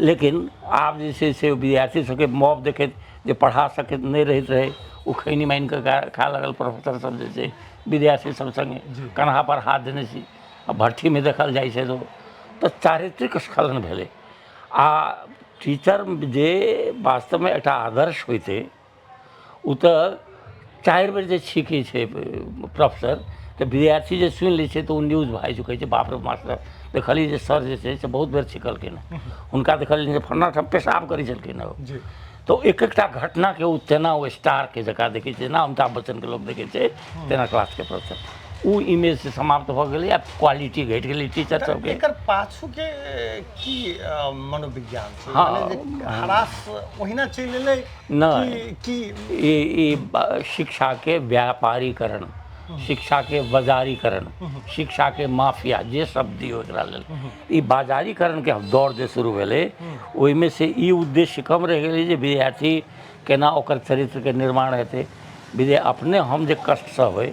लेकिन आब जे छै से विद्यार्थी सबके मॉब देखैत जे पढ़ा सकैत नहि रहैत रहै, ओ खैनी मानि कऽ खा लागल। प्रोफेसर सब जे छै विद्यार्थी सब सङ्गे कन्हा पर हाथ देने छी आ भट्ठीमे देखल जाइ छै। तऽ चारित्रिक स्खलन भेलै आ टीचर जे वास्तवमे एकटा आदर्श होइतै, ओ तऽ 4 बेर जे छीकै छै प्रोफेसर, तऽ विद्यार्थी जे सुनि लै छै तऽ ओ न्यूज भए जाइ छै। कहै छै, बाप रे, मास्टर देखलियै जे सर जे छै से बहुत बेर छिकलखिन हँ, हुनका देखलियै जे फन्ना ठाम पेशाब करै छलखिन हँ। तऽ एक एकटा घटनाके ओ तेना ओ स्टारके जकाँ देखै छै, जेना अमिताभ बच्चनके लोक देखै छै तेना क्लासके प्रोफेसर। ओ इमेज से समाप्त भऽ गेलै आ क्वालिटी घटि गेलै टीचर सबके। एकर पाछूके की मनोविज्ञान छै? माने जे हरास ओहिना चलि एलै? नहि। की ई शिक्षाके व्यापारीकरण, शिक्षाके बाजारीकरण, शिक्षाके माफिया, जे शब्द दियौ एकरा लेल, ई बाजारीकरणके दौर जे शुरू भेलै, ओहिमे से ई उद्देश्य कम रहि गेलै जे विद्यार्थी केना ओकर चरित्रके निर्माण हेतै। विद्या अपने हम जे कष्ट सहबै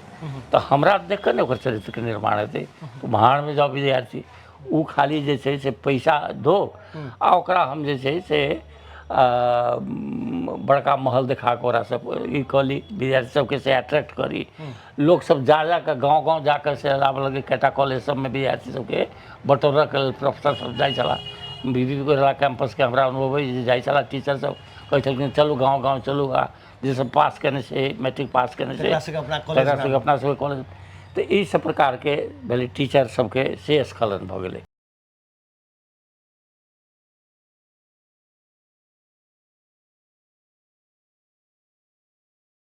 तऽ हमरा देख कऽ ने ओकर चरित्रके निर्माण हेतै। तऽ भाड़मे जाउ विद्यार्थी, ओ खाली जे छै से पैसा दो आ ओकरा हम जे छै से बड़का महल देखा कऽ ओकरा सब ई कऽ ली, विद्यार्थी सबके से अट्रैक्ट करी। लोकसब जा जा कऽ गाँव गाँव जा कऽ से आबऽ लगलै। कएटा कॉलेज सबमे विद्यार्थी सबके बटोरऽके लेल प्रोफेसर सब जाइ छलाह। बी बी कोइराला कैंपसके हमरा अनुभव अइ जे जाइ छलाह टीचर सब, कहै छलखिन, चलू गाँव गाँव चलू आ जे सब पास केने छै, मैट्रिक पास केने छै, तकरा सबके अपना कॉलेजमे तकरा सबके अपना सबके कॉलेज। तऽ ई सब प्रकारके भेलै, टीचर सबके से स्खलन भऽ गेलै।